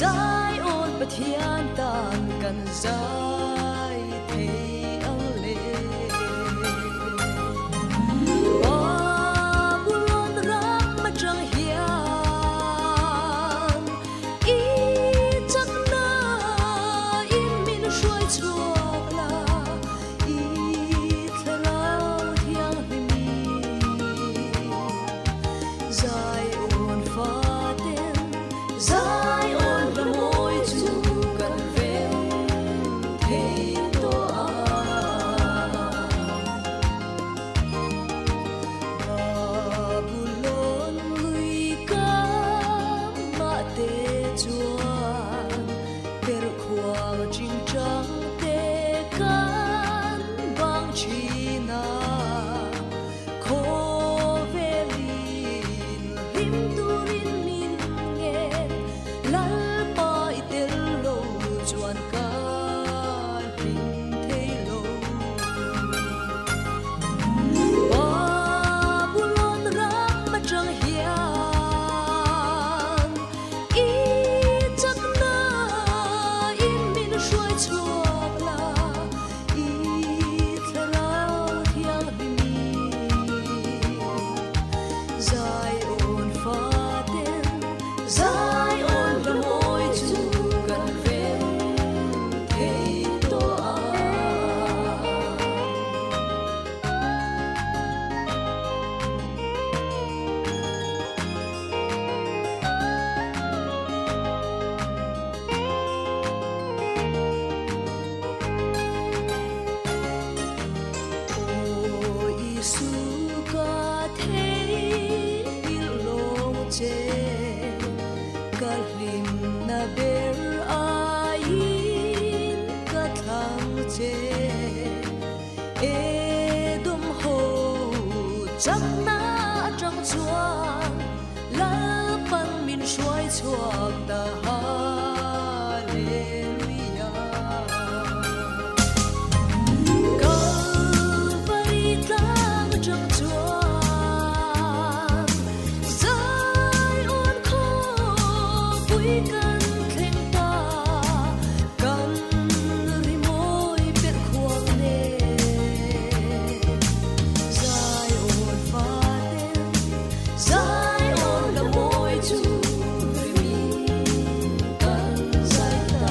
Zion Pathian tan kan zai thei ang le. Babulon ram atang hian i chakna in min hruai chhuak la, i thlarau thianghlim Zion faten Zion la mawi chu kan rem thei tawh a. Babulon lui kamah te chuan perhkhuang chingchang te kan bang thin a. Khawvelin hlim turin min ngen, Lalpa i tel lo chuan ka hlim thei lo. Babulon ram atang hian i chakna in min hruai chhuak la. I thlarau thianghlim Zion faten Zion la mawi chu kan rem thei tawh a. Aw Isu ka theihnghilh lawng che, ka hlimna ber aiin ka thlang che. Edom ho chakna atang chuan Lalpan min hruai chhuak ta Hallelujah. Kalvari tlang atang chuan Zion khawpui kan thleng ta, kan rimawi perh khuang nen Zion faten Zion la mawi chu rimi kan zai ta.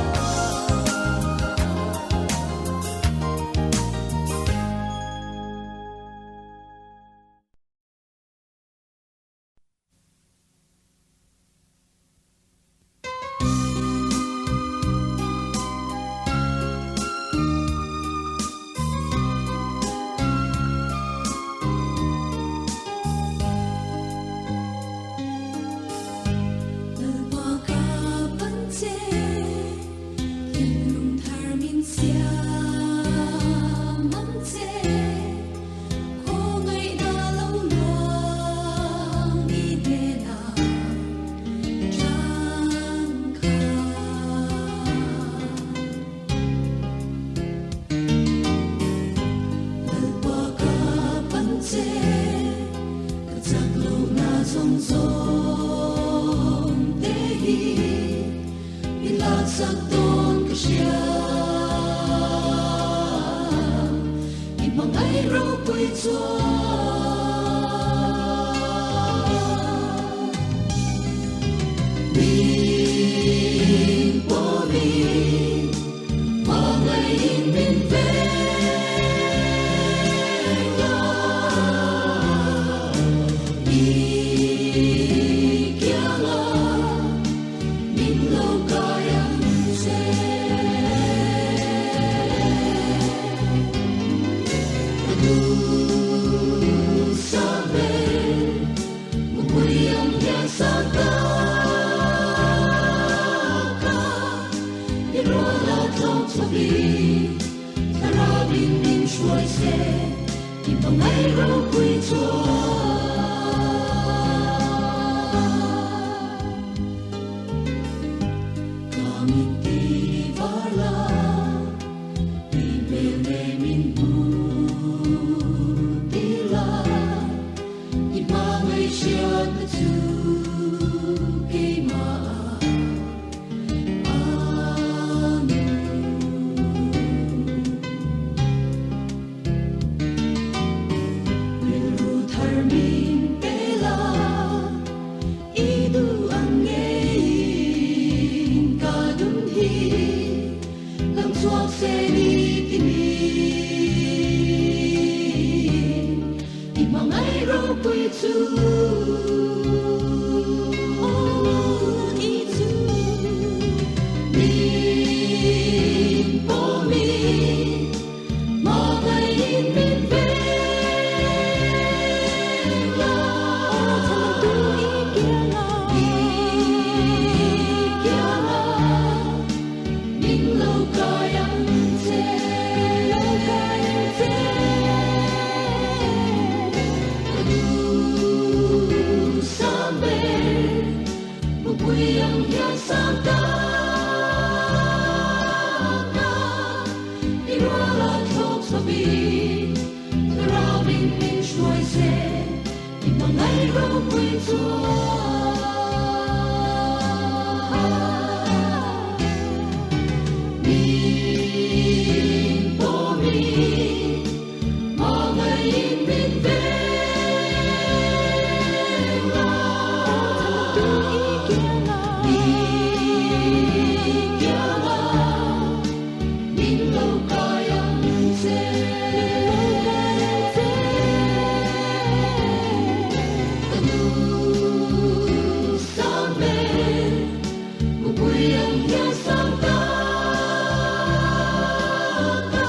Lalpa ka pan che, thinlung thar min siam ang che, khawngaihna lo luang i hnenah changkha. Lalpa ka pan che, ka chak lohna zawng zawng te hi min laksak dawn ka hria. I hmangaih ropui chuan min pawmin hmangaihin min veng a. I kianga min lo kai ang che. Ka duhsam ve mupui ang hian sang taka i rual a tlawng chhuakin thlarau in min hruai se i hmangaih ropui chuan. Ka mit ti var la i hmel ne min hmu ti la i hmangaih hriatna chu keimah chu. Aw Isu, min pawmin hmangaihin min veng la. Aw chhandamtu i kiangah, i kiangah min lo kai ang che, min lo kai ang che. Ka duh sang ber, mupui ang hian sang tak na, i ruala thlawk chhovin, thlarauin min hruai se, i hmangaih ropui chuan. Min pawmin hmangaihin min veng la. Aw chhandamtu i kiangah, i kiangah min lo kai ang che, min lo kai ang che. Ka duh sang ber, mupui ang hian sang tak na,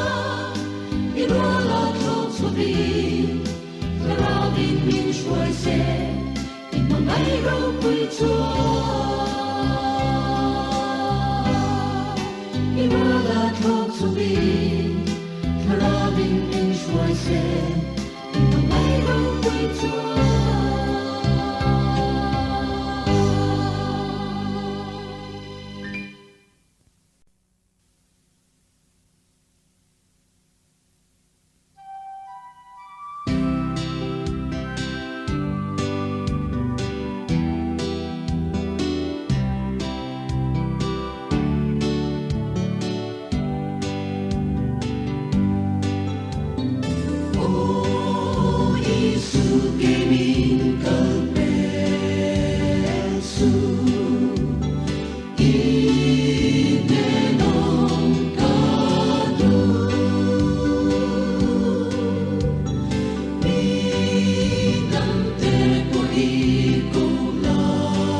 i ruala thlawk chhovin, thlarauin min hruai se, i hmangaih ropui chuan. I ruala thlawk chhovin, thlarauin min hruai se, i hmangaih ropui chuan. Aw Isu ke min kal pel suh, i hnenawm ka duh. Mi dangte pawh i ko laiin,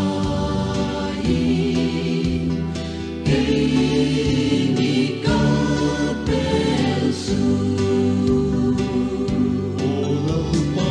kei mi kal pel suh. Aw Lalpa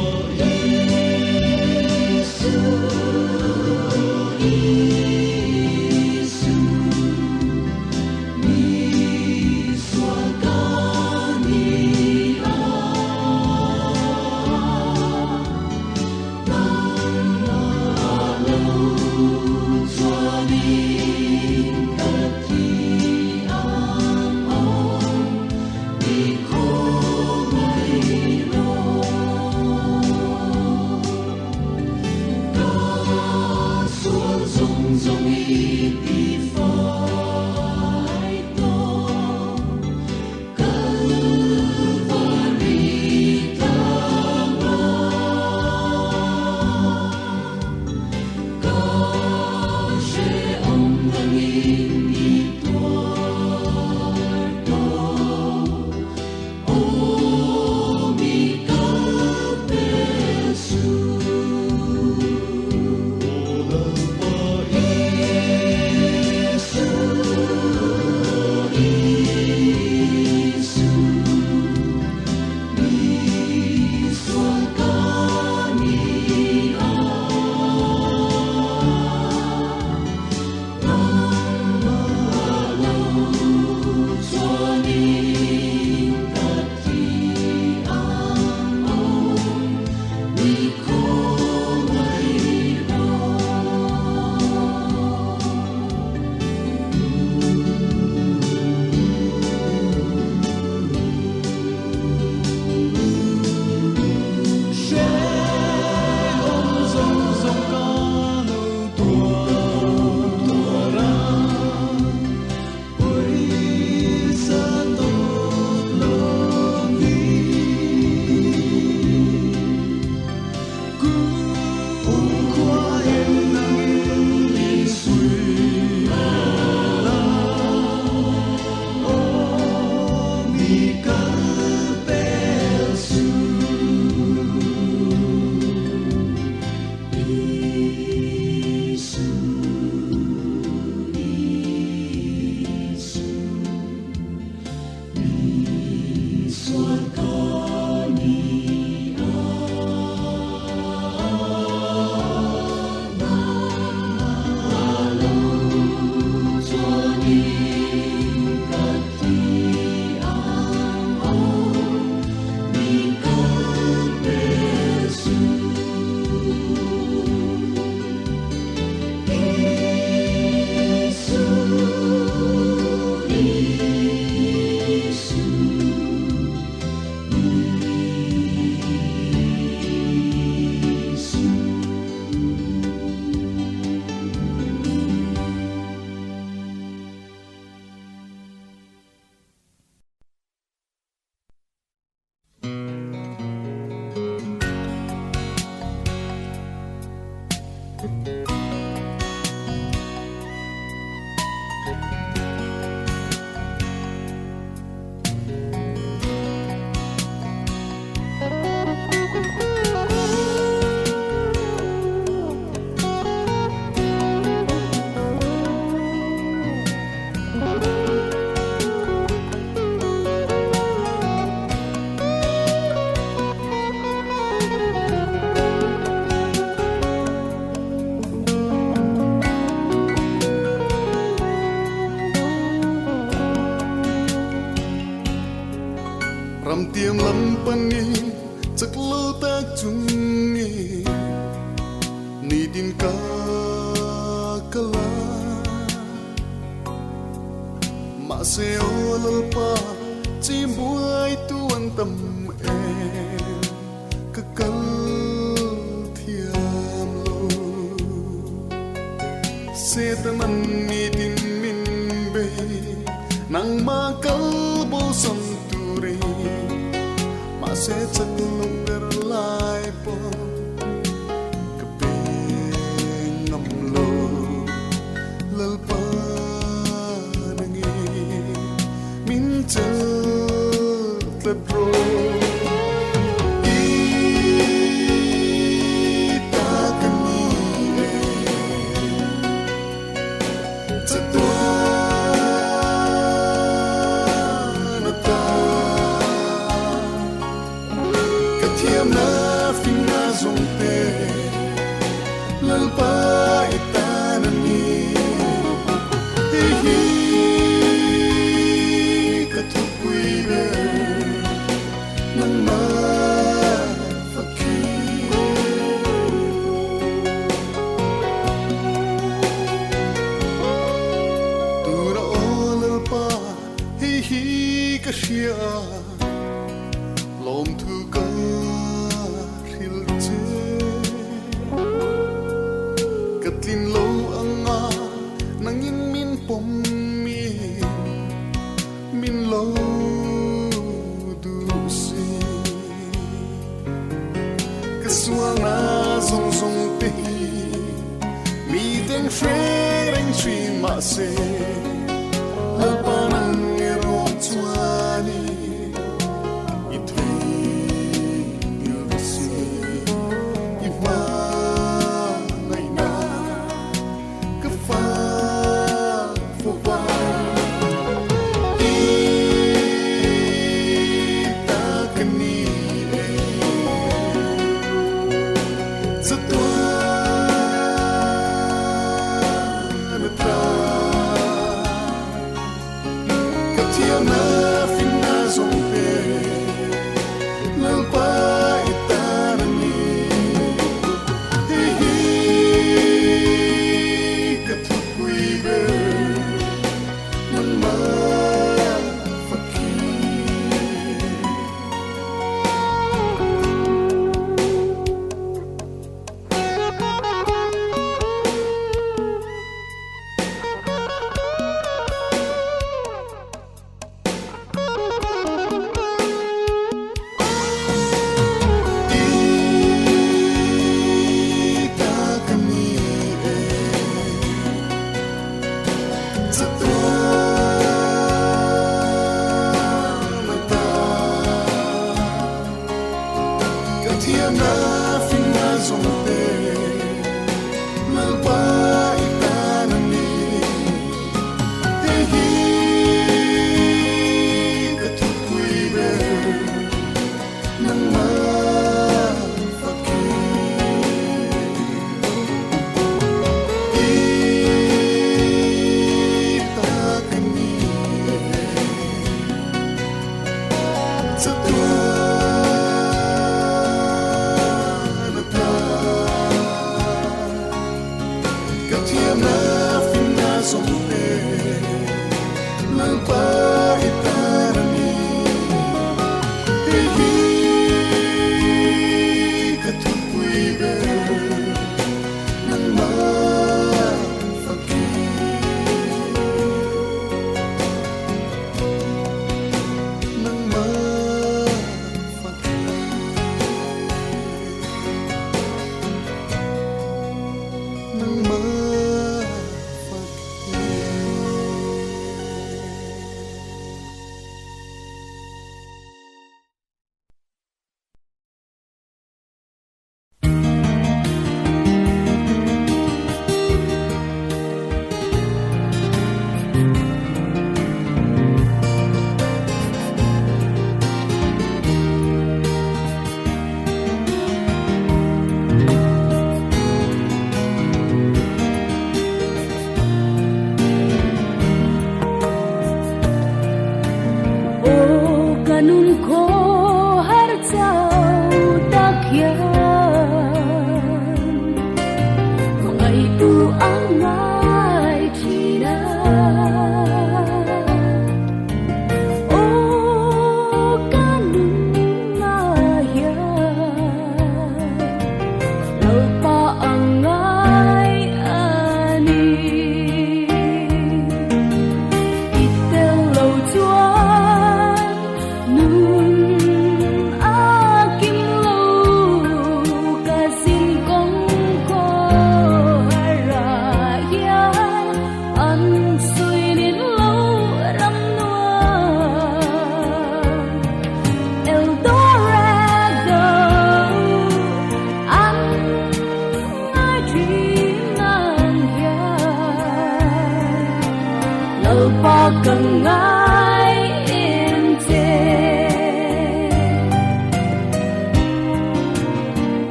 Lalpa ni chak lo tak chungin nitin ka kal a. Mahse aw Lalpa chimbuai tu an tam em ka kal thiam lo. Setanan nitin min bei nangmah kal bosan turin mahse chak lo ber lai pawh ka pe ngam lo. Lalpa nangin min chelh tlat rawh. I ta ka ni e chatuan ata ka thiamna finna zawng te Lalpa i tan a ni. Hei hi ka thupui ber nangmah fakhi. Tura aw Lalpa hei hi ka hria a, lawmthu ka hrilh che. Ka tlin lo anga nangin min pawm in min lo duh si. Ka sualna zawng zawng te hi mi teng hre reng thin mahse Lalpa nang erawh chuanin i theihngilh si. I hmangaihna ka fak fo va. I ta ka ni e chatuan ata ka thiamna finna zawng te Lalpa i tan a ni. Hei hi ka thupui ber nangmah fakhi.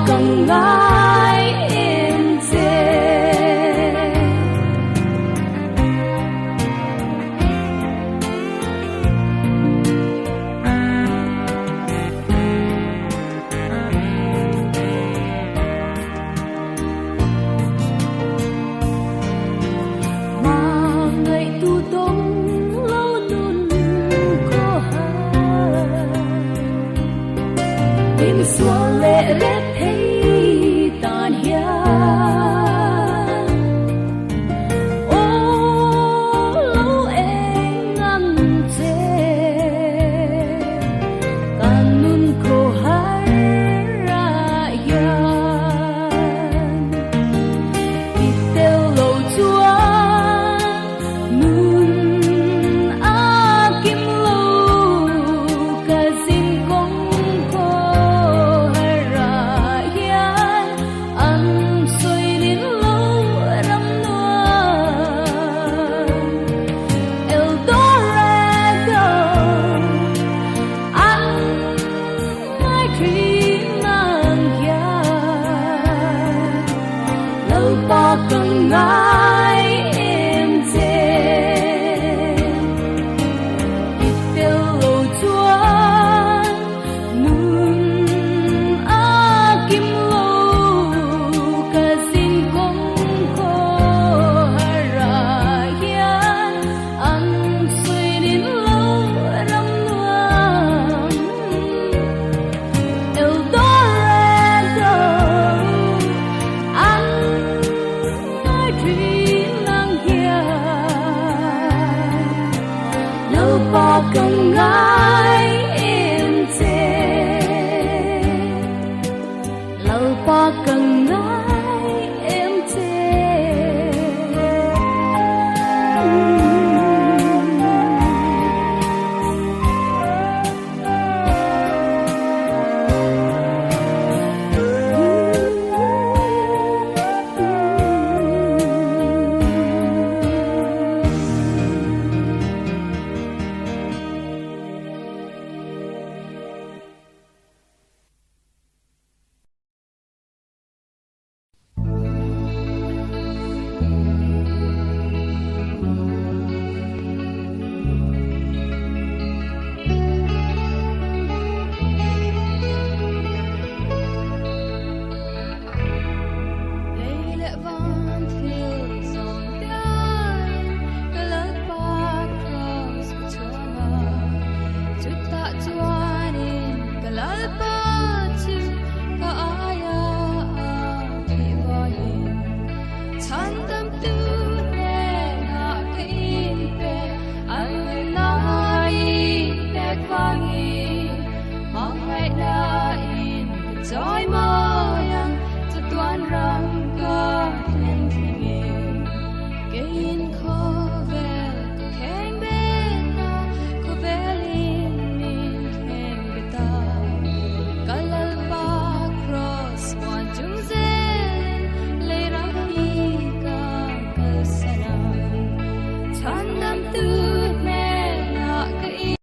ka ngai em che. Hmangaihtu dawng lo nun khaw har. Min sual leh rep thei tan hian aw lo eng ang che. Kan nun khaw har ah hian i tel lo chuan nun a kim lo ka zin kawng khaw har ah hian an sawi nin lo ram nuam El Dorado an ngai thin ang hian Lalpa ka ngai em che. I tel lo chuan nun a kim lo ka zin kawng khaw har ah hian an sawi nin lo ram nuam El Dorado an ngai thin ang hian Lalpa ka ngai em che. Lalpa ka ngai em che. Lei leh van thil zawng te aiin ka Lalpa Kraws ka chhuang a, chutah chuanin ka Lalpa chu ka aia a thih vangin chhandamtu hnenah ka inpe an nunna i pek vangin hmangaihna in ka chawi mawi ang chatuan ram ka thlen thlengin keiin khawvel ka kheng bet a, khawvelin min kheng bet a. Ka Lalpa Kraws huan chung zelin lei ram hi ka kalsan a, chhandamtu hnenah ka in.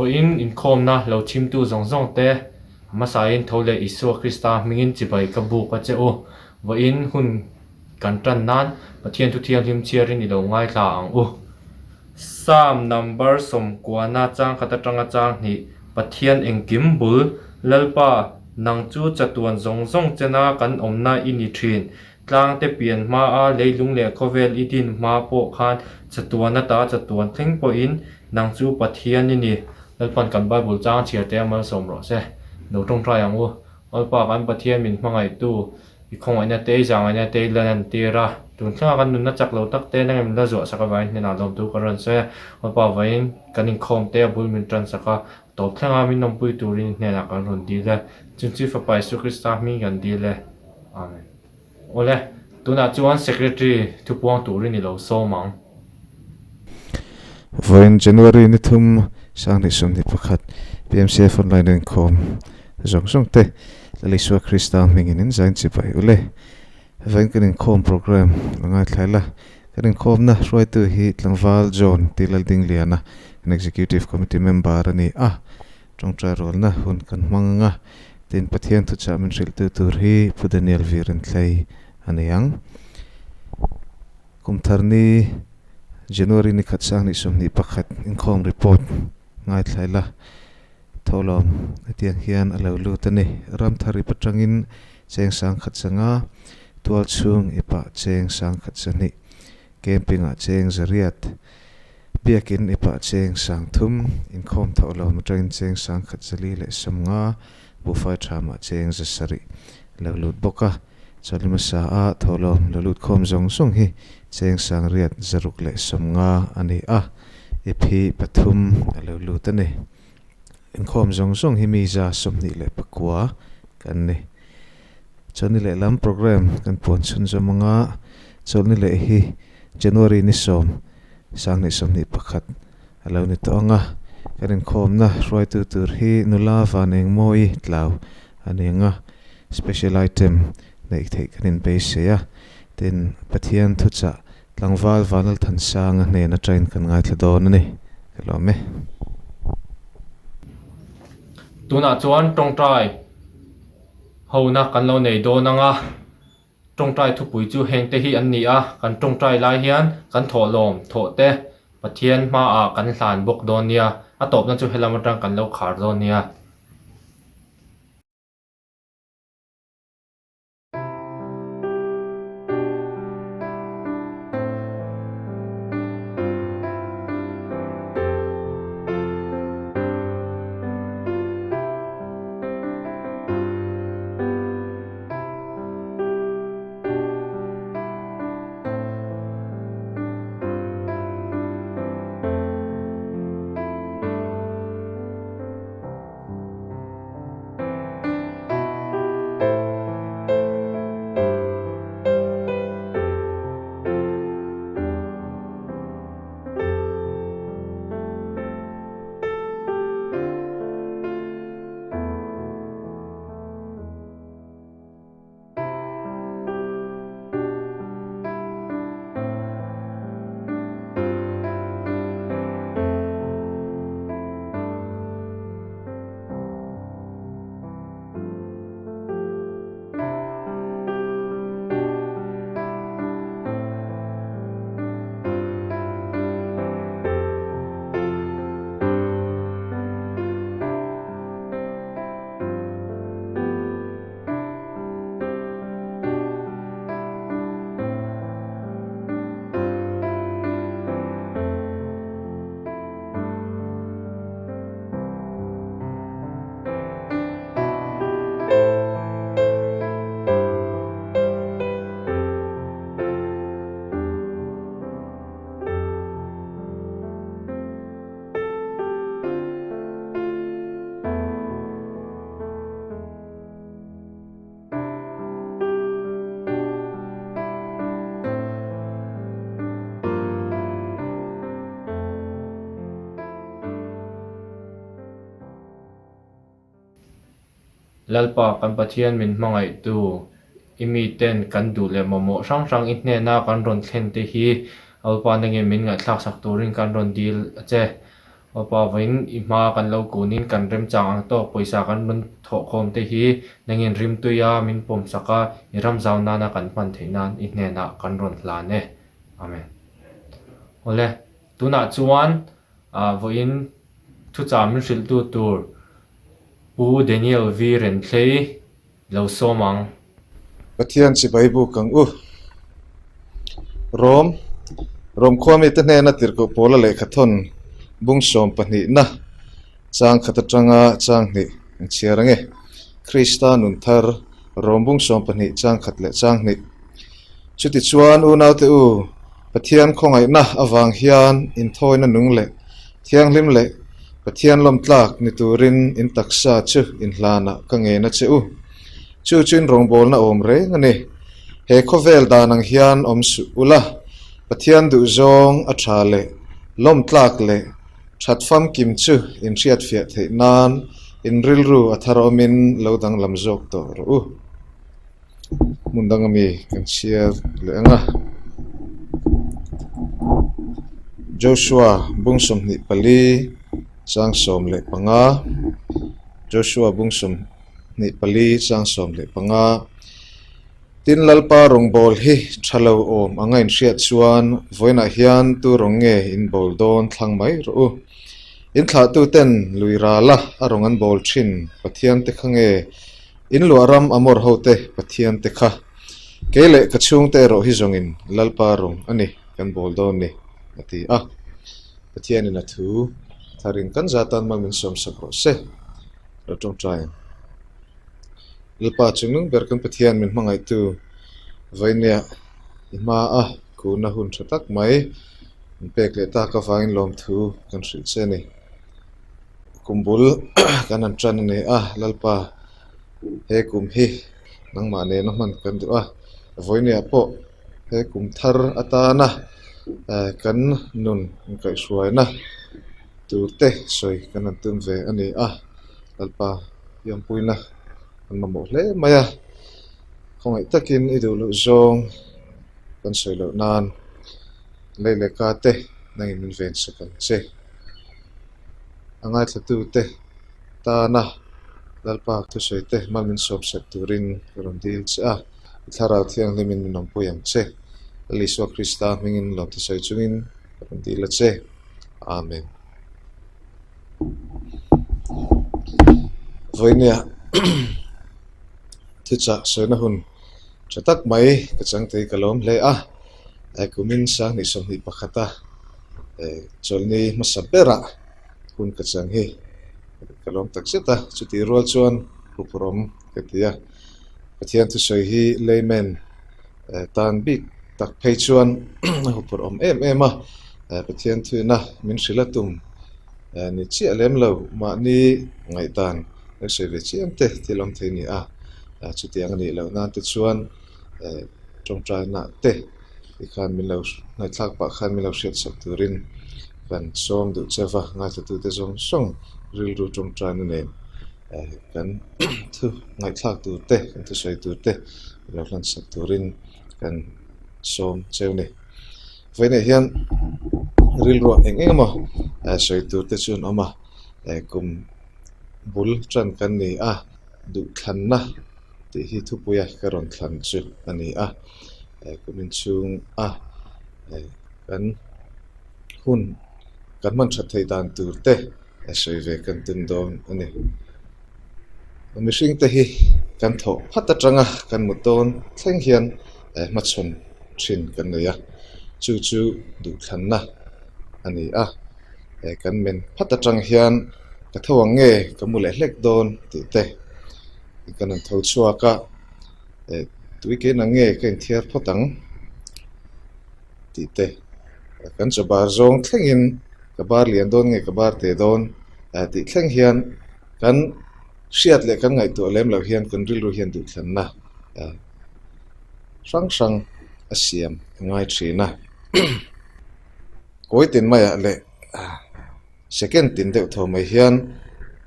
Vawiin inkhawmna lo chhimtu zawng zawng te hmasain tho leh Isua Krista hmingin chibai ka buk a che u. Vawiin hun kan tan nan Pathian thu thianghlim chhiarin i lo ngaithla ang u. Psalm number 90 chang khat atanga chang hnih, Pathian engkim bul, Lalpa, nang chu chatuan zawng zawng chena kan awmna i ni thin. Tlangte pian hmaa leilung leh khawvel i din hma pawh khan chatuan ata chatuan thleng pawhin nang chu Pathian i ni. Lalpan kan Bible chang chhiar te a malsawm rawh se. Lo tawngtai ang u. Lalpa kan Pathian min hmangaihtu i khawngaihna te, i zahngaihna te i la lantir a. Tun thlengah kan nunna chak lo tak te nangin min la zuah sak avangin hnenah lawmtu ka rawn sawi a. Lalpa vawiin kan inkhawm te a bul min tan sak a, tawp thlenga min awmpui turin i hnenah kan rawn dil e. Chunchi Fapa Isu Krista hming kan dil e. Amen. Awle, tunah chuan Secretary thupuang turin i lo sawm ang. Vawiin January ni thum Sanghnih 21 PMCF online inkhawm zawng zawng te Lal Isua Krista hmingin in zain chibai u le. Vawiin kan inkhawm program la ngaithla ila. Kan inkhawmna hruaitu hi Tlangval John T Laldingliana kan Executive Committee member a ni a. Tawngtai rualna hun kan hmang ang a, tin Pathian thuchah min hrilhtu tur hi Pu Daniel Virenthlei a ni ang. Kum thar ni January ni khat 20 21 inkhawm report ngaithla ila thawhlawm hetiang hian a lo lut a ni. Ramthar ip atangin cheng sangkhat sanga, tualchhung ipah cheng sangkhat sahnih, camping ah cheng zariat, biakin ipah cheng sangthum, inkhawm thawhlawm atangin cheng sangkhat zali leh sawmnga, buhfai thamah cheng zasarih lo lut bawk a. Chawlh hmasa a thawhlawm lo lut khawm zawng zawng hi cheng sangriat zaruk leh sawmnga a ni a, ip hi pathum a lo lut a ni. Inkhawm zawng zawng hi mi za 29 kan ni. Chawlhni lehlam programme kan puan chhunzawm anga chawlhni leh hi January ni sawm 20 21 a lo ni tawh ang a, kan inkhawmna hruaitu tur hi nula van engmawi tlau a ni ang a, special item neih theih kan inbeisei a, tin Pathian thuchah tlangval Vanlalthansanga hnen atangin kan ngaithla dawn a ni, ka lawm e. Tunah chuan tawngtai hona kan lo nei dawn ang a. Tawngtai thupui chu hengte hi an ni a, kan tawngtai lai hian kan thawhlawm thawh te Pathian hmaah kan hlan bawk dawn nia, a tawpna chu helam atang kan lo khar dawn nia. Lalpa kan Pathian min hmangaihtu i miten kan duh leh mamawh hrang hrang i hnena kan rawn thlen te hi Lalpa nangin min ngaihthlak sak turin kan rawn dil a che. Lalpa vawiin i hma kan lo kunin kan remchang ang tawk pawisa kan rawn thawhkhawm te hi nangin rimtuia min pawm sak a, i ram zau nana kan hman theih nan i hnenah kan rawn hlan e. Amen. Awle, tunah chuan vawiin thuchah min hrilhtu tur Pu Daniel V. Renthlei lo sawm ang. Pathian chibai buk ang u. Rom, Rom khua mite hnena tirhkoh pawla lehkhathawn bung 12na chang khat atanga chang hnih an chhiar ang e. Krista nun thar, Rom bung 12 chang khat leh chang hnih. Chutichuan unaute u, Pathian khawngaihna avang hian inthawina nung leh thianghlim leh Pathian lawmtlak ni turin in taksa chu inhlanah ka ngen a che u. Chu chu in rawngbawlna awm reng a ni. He khawvel dan ang hian awm suh ula, Pathian duhzawng a tha leh Lawmtlak leh that famkim chu in hriatfiah theih nan in rilru a thar awmin lo danglam zawk tawh rawh u. Hmun dang ami kan chhiar leh ang a. Joshua bung 24 chang 15 Joshua bung 24 chang 15 Tin Lalpa rawngbâwl hi ṭha lo awm anga inhriat chuan vawiinah hian tu rawng nge in bâwl dawn thlang mai rawh u. In thlahtuten lui râla a rawng an bâwl ṭhin Pathian te kha nge in luah ram Amor hote Pathian te kha? Kei leh ka chhungte erawh hi zawngin Lalpa rawng a ni kan bâwl dawn ni, a ti a. Pathianin a thu tharin kan zatan mal min sawmsak rawh se. Lo ṭawngṭai ang. Lalpa chungnung ber kan Pathian min hmangaihtu Vainia i hma a kuna hun tha tak mai min pek leh tak avangin lawmthu kan hrilh che a ni. Kum bul kan han tan a ni a, Lalpa he kum hi nangmah nena hman kan duh a, Vainia pawh he kum thar atana kan nun inkaihhruaina tur te sawi kan han tum ve a ni a, Lalpa. Pianpuina an mamawh hle mai a, khawngaih takin i duh loh zawng kan sawi loh nan lei leh ka te nangin min ven sak ang che. A ngaithlatu te tana Lalpa thusawi te mal min sawm sak turin ka rawn dil che a, i Thlarau Thianghlimin min awmpui ang che. Lal Isua Krista hmingin lawm thusawi chungin ka rawn dil a che. Amen. Vawinia thuchah sawina hun tha tak mai ka chang thei ka lawm hle a, kumin 2021 a chawlhni hmasa berah hun ka chang hi ka lawm tak zet a, chutih rual chuan huphurhawm ka ti a, Pathian thusawi hi layman tan bik tak phei chuan a huphurhawm em em a, Pathian thuina min hrilh a tum ni chiah lem lo mahni ngaihdan lo sawi ve chiam te thil awm thei a ni a, chutiang a nih loh nan te chuan tawngtaina te tikhan min lo ngaihthlak pah khan min lo hriatsak turin kan sawm duh che va, ngaithlatute zawng zawng rilru tawngtaina nen kan thu ngaihthlak tur te kan thusawi tur te lo hlansak turin kan sawm cheu a ni. Vawiinah hian rilruah eng eng emaw sawi tur te chu an awm a, kum bul tan kan ni a, duhthlanna tih hi thupuia ka rawn thlan chu a ni a, kum inchhung a kan hun kan hman that theih dan tur te sawi ve kan tum dawn a ni. Mihring te hi kan thawh phat atanga kan mut dawn thleng hian hmachhawn thin kan nei a, chu chu duhthlanna a ni a, kan men phat atang hian ka tho ang nge ka mu leh hlek dawn tih te kan han tho chhuak a, tui kein ang nge ka inthiar phawt ang tih te kan chaw bar zawng thlengin ka bar lian dawn nge ka bar te dawn tih thleng hian kan hriat leh kan ngaihtuah lem loh hian kan rilru hian duhthlanna hrang hrang a siam a ngai thin a. Kawi tin maiah leh second tin deuh thaw mai hian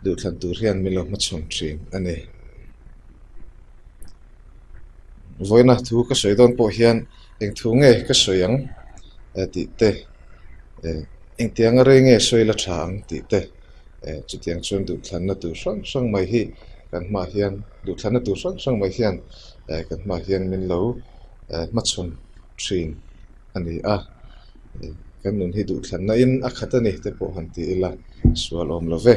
duhthlan tur hian min lo hmachhawn thin a ni. Vawiina thu ka sawi dawn pawh hian eng thu nge ka sawi ang tih te engtianga rei nge sawi la tha ang tih te chutiang chuan duhthlanna tur hrang hrang mai hi kan hmaah hian duhthlanna tur hrang hrang mai hian kan hmaah hian min lo hmachhawn thin a ni a, kan nun hi duhthlanna in a khat a ni te pawh han ti ila sual awm lo ve.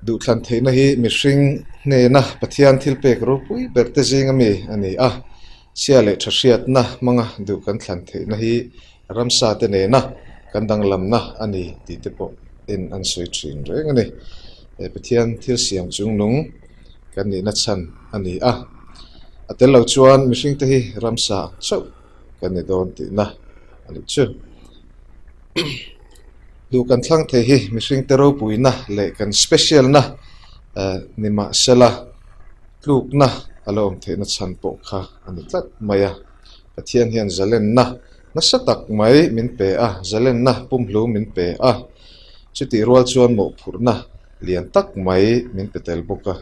Duhthlan theihna hi mihring hnena Pathian thil pek ropui ber te zing ami a ni a, chhia leh tha hriatna hmanga duh kan thlan theihna hi ramsa te nena kan danglamna a ni tih te pawh en an sawi thin reng a ni. Pathian thil siam chungnung kan nihna chhan a ni a, a tel lo chuan mihring te hi ramsa ang chauh kan ni dawn tihna a nih chu. Duh kan thlang thei hi mihring te ropuina leh kan special na ni mahsela tlukna a lo awm theihna chhan pawh kha a ni tlat mai a, Pathian hian zalenna. Nasa tak mai min pe a, zalenna pumhlum min pe a, chutih rual chuan mawhphurhna lian tak mai min pe tel bawk a.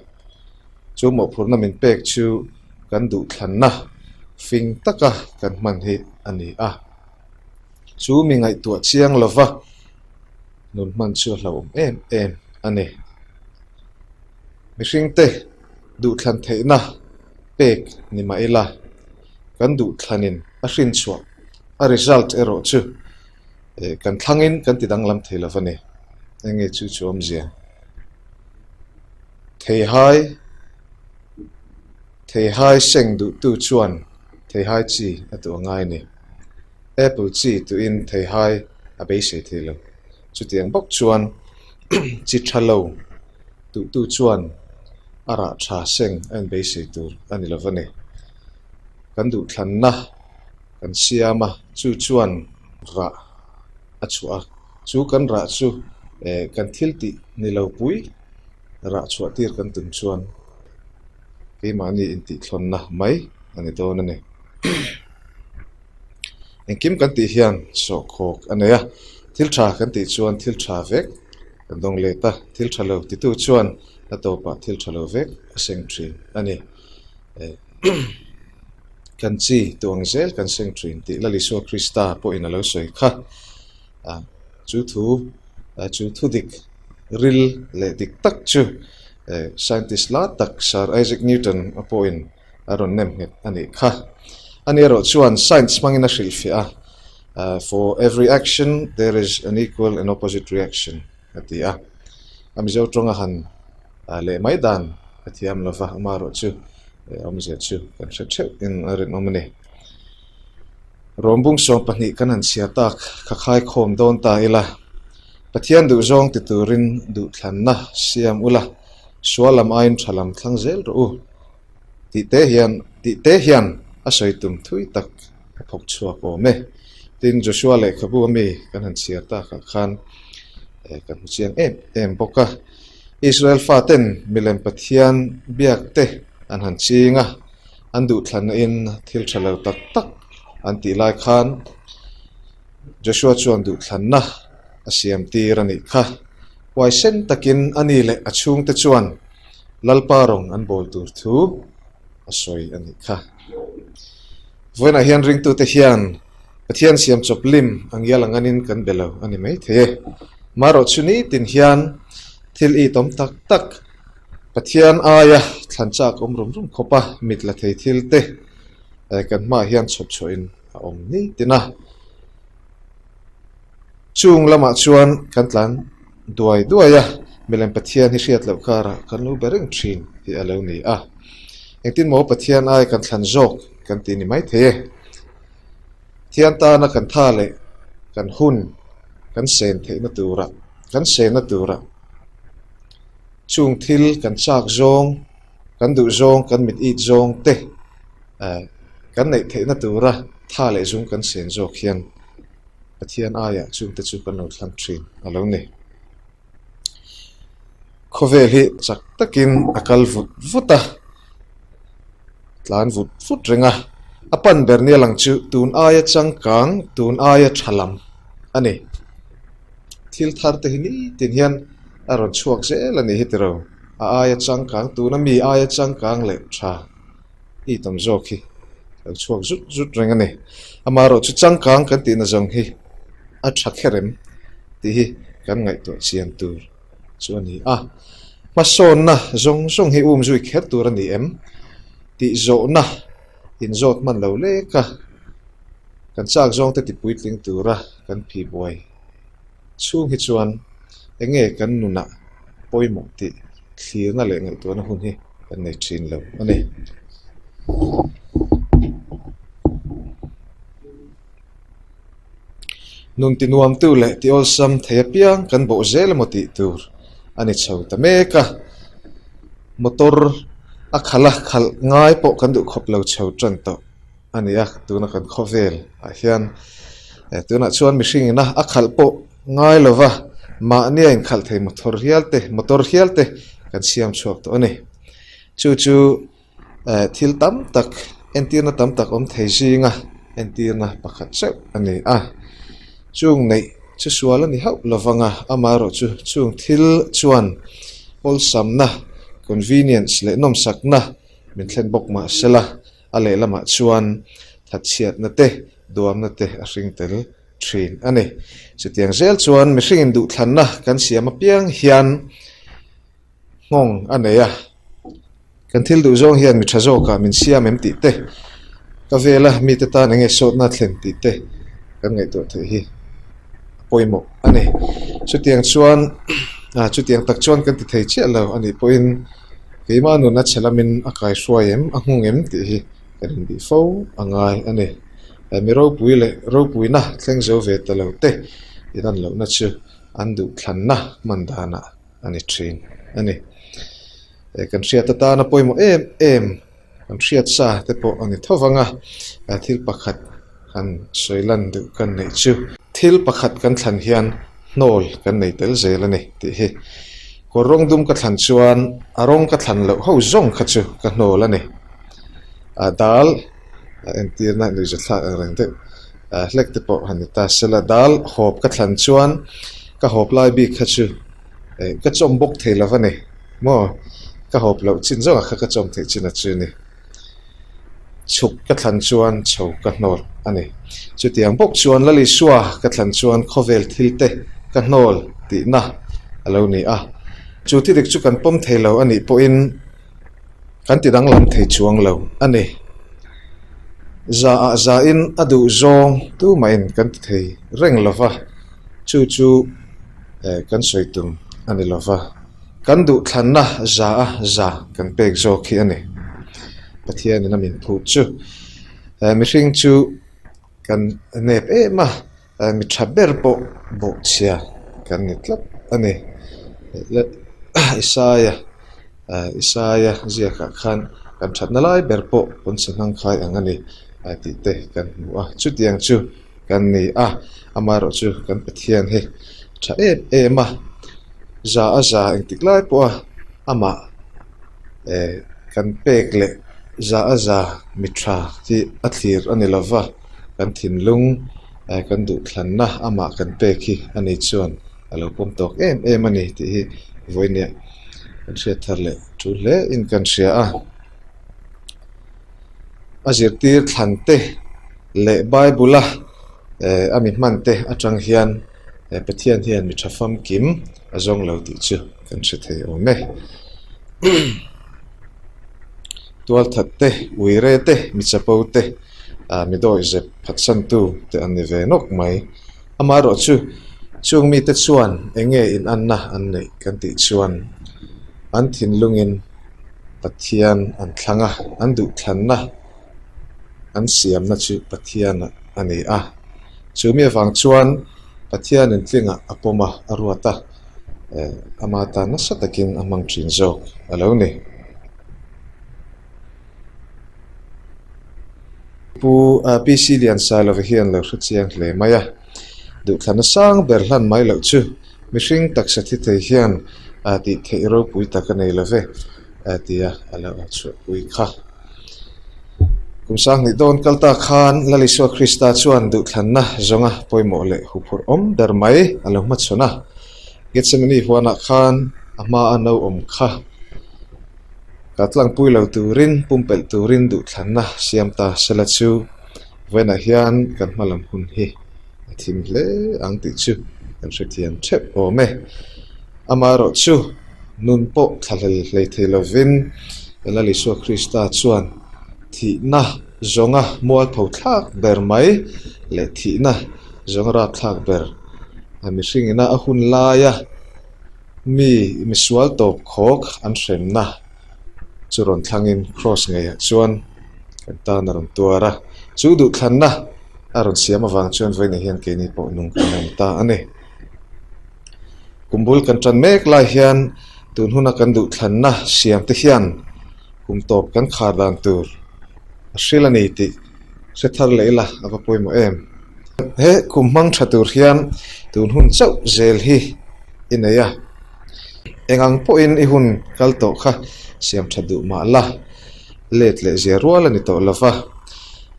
Chu mawhphurhna min pek chu kan duhthlanna fing taka kan hman hi a ni a. Chu mi ngaihtuah chiang lova nun hman chu a hlauhawm em em a ni. Mihringte duhthlan theihna pek ni mah ila, kan duhthlanin a hrinchhuah, a result erawh chu kan thlangin kan ti danglam thei lo va ni. Enge chu chu awmzia? Theihai, Theihai seng duhtu chuan theihai chi a tuh a ngai a ni. Apple chi tuhin theihai a beisei thei lo. Chutiang bawk chuan chi tha lo duhtu chuan a rah tha seng a inbeisei tur a ni lo va ni. Kan duhthlanna kan siam a, chu chuan rah a chhuah a, chu kan rah chu eh kan thil tih ni lo pui rah chhuah tir kan tum chuan keimahni intihthlawnna mai a ni dawn a ni. Engkim kan tih hian sawhkhawk a nei a, thil tha kan tih chuan thil tha vek kan dawng let a, thil tha lo titu chuan a tawpah thil tha lo vek a seng thin a ni. Kan chi tuang zel kan seng thin tih Lal Isua Krista pawhin a lo sawi kha. Chu thu chu thu dik ril leh dik tak chu scientist la tak Sir Isaac Newton a pawhin a rawn nem nghet a nih kha. Ani erawh chuan science hmangin a hrilhfiah a, For every action there is an equal and opposite reaction a ti a. A Mizo tawnga han leh mai dan a thiam lova, amaherawh chu awmzia chu kan hre theuh in a rinawm a ni. Rawmbung 12 kan han chhiar tak kha khaikhawm dawn ta ila, Pathian duhzawng ti turin duhthlanna siam ula, sual lam aiin tha lam thlang zel rawh u. Tih te hian tih te hian a sawi tum thui tak a phawk chhuak awm e. Tin, Joshua lehkhabu ami kan han chhiar takah khan kan hmu chiang em em bawk a. Israel faten milem Pathian biak te an han ching a, an duhthlanna in thil tha lo tak tak an tih lai khan Joshua chuan duhthlanna a siam tir a nih kha. Huaisen takin a ni leh a chhungte chuan Lalpa rawng an bawl tur thu a sawi a nih kha. Vawiinah hian ringtute hian Pathian siam chawp lim a ngial ang anin kan be lo a ni maithei e. Marawh chu nitin hian thil it awm tak tak, Pathian aia thlan chak awm rum rum khawp a mit la thei thil te kan hmaah hian chhawp chhuahin a awm nitin a. Chung lamah chuan kan tlan duai duai a, milem Pathian hi hriat loh karah kan lo be reng thin tih a lo ni a. Engtin maw Pathian ai kan thlan zawk kan ti ni maithei e. Thian tana kan tha leh kan hun kan sen theihna tura kan senna tura chung thil kan chak zawng, kan duh zawng, kan mit it zawng te kan neih theihna tura tha leh zung kan sen zawk hian Pathian aiah chungte chu kan lo thlang thin a lo ni. Khawvel hi chak takin a kal vut vut a, tlan vut vut reng a, a pan ber nia lang chu tun aia changkang, tun aia tha lam a ni. Thil thar te hi nitin hian a rawn chhuak zel a ni hi tiro, a aia changkang, tuna mi aia changkang leh tha. I tam zawk hi lo chhuak zut zut reng a ni. Amaherawh chu changkang kan tihna zawng hi a tha kher em tih hi kan ngaihtuah chian tur chu a ni a. Hmasawnna zawng zawng hi um zui kher tur a ni em tih zawhna inzawt hman lo lek a, kan chak zawngte ti puitling tura kan phi buai chhung hi chuan eng nge kan nunah pawimawh tih thlirna leh ngaihtuahna hun hi kan nei thin lo a ni. Nun ti nuamtu leh ti awlsam thei apiang kan bawh zel emaw tih tur a ni chho ta mek a, motor a khalh a khalh ngai pawh kan duh khawp lo chho tan tawh a ni a, tuna kan khawvel ah hian tunah chuan mihring ina a khalh pawh ngai lova mahni a inkhalh thei motor hial te motor hial te kan siam chhuak tawh a ni. Chu chu eh thil tam tak entirna tam tak awm thei zinga entirna pakhat chauh a ni a. Chung neih chu sual a ni hauh lovang a, amaherawhchu chung thil chuan awlsamna, convenience, leh nawmsakna min thlen bawk mah sela, a lehlamah chuan thatchhiatna te, duamna te a hring tel thin a ni. Chutiang zel chuan mihringin duhthlanna kan siam apiang hian nghawng a nei a, kan thil duh zawng hian mi tha zawkah min siam em tih te, ka vela mite tan eng nge sawtna thlen tih te kan ngaihtuah theih hi a pawimawh a ni. Chutiang chuan chutiang tak chuan kan ti thei chiah lo a nih pawhin keimah nuna chhe lamin a kaihruai em a nghung em tih hi kan inbih fo a ngai a ni. Mi ropui leh ropuina thleng zo ve ta lo te inan lohna chu an duhthlanna hman danah a ni thin a ni. Kan hriat atana pawimawh em em kan hriat sa te pawh a ni tho vang a, thil pakhat han sawi lan duh kan neih chu thil pakhat kan thlan hian hnawl kan nei tel zel a ni tih hi. Kawr rawng dum ka thlan chuan a rawng ka thlan loh ho zawng kha chu ka hnawl a ni. Dal a entirna nuihza thlak ang reng deuh hlek te pawh han ni ta sela dal hawp ka thlan chuan ka hawp lai bik kha chu ka chawm bawk thei lo a ni maw ka hawp loh chin zawngah kha ka chawm theih chin a chu ni chhuk ka thlan chuan chho ka hnawl a ni chutiang bawk chuan Lalisua ka thlan chuan khawvel thil te ka hnawl tihna a lo ni a chu thil dik chu kan pawm thei lo a nih pawhin. Kan ti danglam thei chuang lo a ni. Za ah za in a duh zawng tumahin kan ti thei reng lo va, chu chu kan sawi tum a ni lo va. Kan duh thlanna za a za kan pek zawk hi a ni. Pathianin a min phut chu mihring chu kan nep em a. Mi tha ber pawh bawhchhia kan ni tlat a ni. Isaia Isaia ziakah khan kan thatna lai ber pawh pawnchhe hnang khai ang a ni tih te kan hmu a. Chutiang chu kan ni a, amaherawhchu kan Pathian hi tha em em a, za a za engtik lai pawha amah kan pek leh za a za mi tha hi a thlir a ni lova. Kan thinlung kan duhthlanna amah kan pek hi a ni chuan a lo pawm tawk em em a ni tih hi vawinia kan hriat thar leh thu hle in kan hria a. A zirtir thlan te leh Bible a a mi hman te atang hian Pathian hian mi tha famkim a zawng lo tih chu kan hre thei awm e. Tualthat te, uire te, mi chapo te. ah mi dawi zep phatsantu te an ni ve nawk mai. Amaherawh chu chung mite chuan eng nge inanna an neih kan tih chuan an thinlungin Pathian an thlang a, an duhthlanna an siamna chu Pathian a ni a. Chu mi avang chuan Pathian intlingah a pawm a, a ruat a, eh ama tan nasa takin a hmang thin zawk a lo ni. Pu PC Liansailova hian lo hre chiang hle mai a, duhthlanna sang ber hlan mai loh chu mihring taksa thi thei hian tih theih ropui tak a nei lo ve tia a lo chhuahpui kha. Kum sanghnih dawn kal ta khan Lal Isua Krista chuan duhthlanna zawnga pawimawh leh huphurh awm ber mai a lo hmachhawn a, Gethsemane huanah khan a hma a no awm kha. Ka tlangpui lo turin pumpelh turin duhthlanna siam ta sela chu vawiinah hian kan hma lam hun hi a thim hle ang tih chu kan hrethiam theuh awm e. Amaherawh chu nun pawh thlahlel hlei thei lovin Lal Isua Krista chuan thihna zawnga mualpho thlak ber mai leh thihna zawnga rapthlak ber a mihringina a hun laia Mi misual tawp khawk an hremna chu rawn thlangin Kraws ngeiah chuan kan tan a rawn tuar a, chu duhthlanna a rawn siam avang chuan vawiinah hian keini pawh nung kan awm ta a ni. Kum bul kan tan mek lai hian tun huna kan duhthlanna siam te hian kum tawp kan khar dan tur a hril a ni tih hre thar leh ila a va pawimawh em. He kum hmang tha tur hian tun hun chauh zel hi i nei a, eng ang pawhin i hun kal tawh kha siam tha duh mah la, let leh zia rual a ni tawh lo va,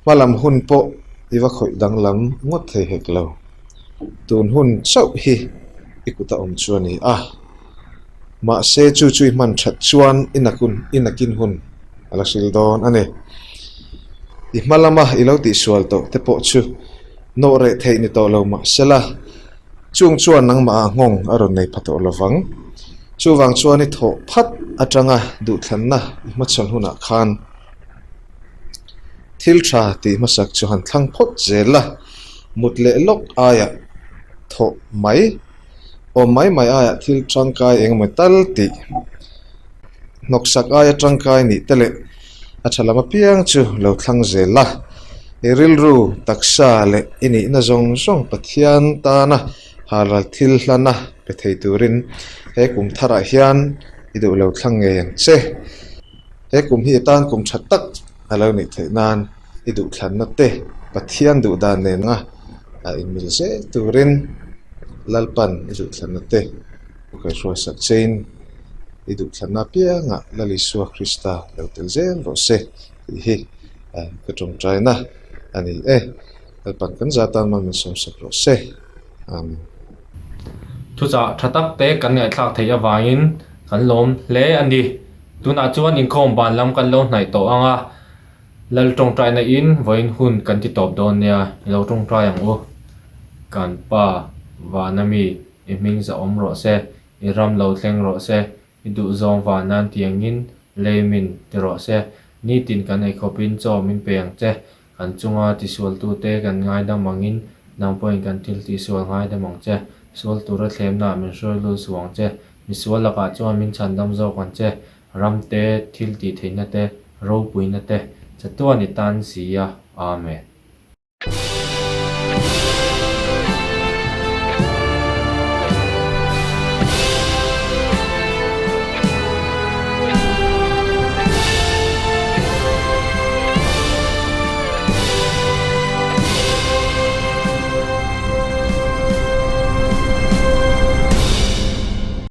hma lam hun pawh. I va khawih danglam ngawt thei hek lo. Tun hun chauh hi i kut a awm chu a ni a. Mahse chu chu i hman that chuan i nakun i nakin hun a la hril dawn a ni. I hma lama i lo tihsual tawh te pawh chu nawh reh theih ni tawh lo mahsela chung chuan nangmah ah nghawng a rawn nei pha tawh lovang. Chuvang chuan i thawh phat atanga duhthlanna i hmachhawn hunah khan thil tha tih hmasak chu han thlang phawt zel a, mut leh lawk aiah thawh mai awm mai mai aiah thil tangkai eng emaw tal tih hnawksak aia tangkai nih te leh a tha lam apiang chu lo thlang zel a, i rilru taksa leh i nihna zawng zawng Pathian tana halral thil hlana pe thei turin he kum tharah hian i duh lo thlang ngei ang che. He kum hi tan kum tha tak a lo nih theih nan i duhthlanna te Pathian duh dan nen a a inmil zel turin Lalpan i duhthlanna te u kaihruaisak chein i duhthlanna apiangah Lal Isua Krista lo tel zel rawh se tih hi ka tawngtaina a ni e. Lalpan kan za tan mal min sawmsak rawh se. Amen. Thuchah tha tak te kan ngaihthlak theih avangin kan lawm hle a ni. Tunah chuan inkhawm ban lam kan lo hnaih tawh ang a, Lal tawngtaina in vawiin hun kan ti tawp dawn nia, i lo tawngtai ang u. Kan Pa, Vana mi, i hming zahawm rawh se, i ram lo thleng rawh se, i duhzawng van nan tiangin lei min ti rawh se, nitin kan eikhawpin chaw min pe ang che, Kan chunga tisualtute kan ngaidam angin nang pawhin kan thil tihsual ngaidam ang che. Sual tura thlemnaah min hruai lut suh ang che. Misual lakah chuan min chhandam zawk ang che. Ram te, thil tihtheihna te, ropuina te, chatuan i tan si a. Amen.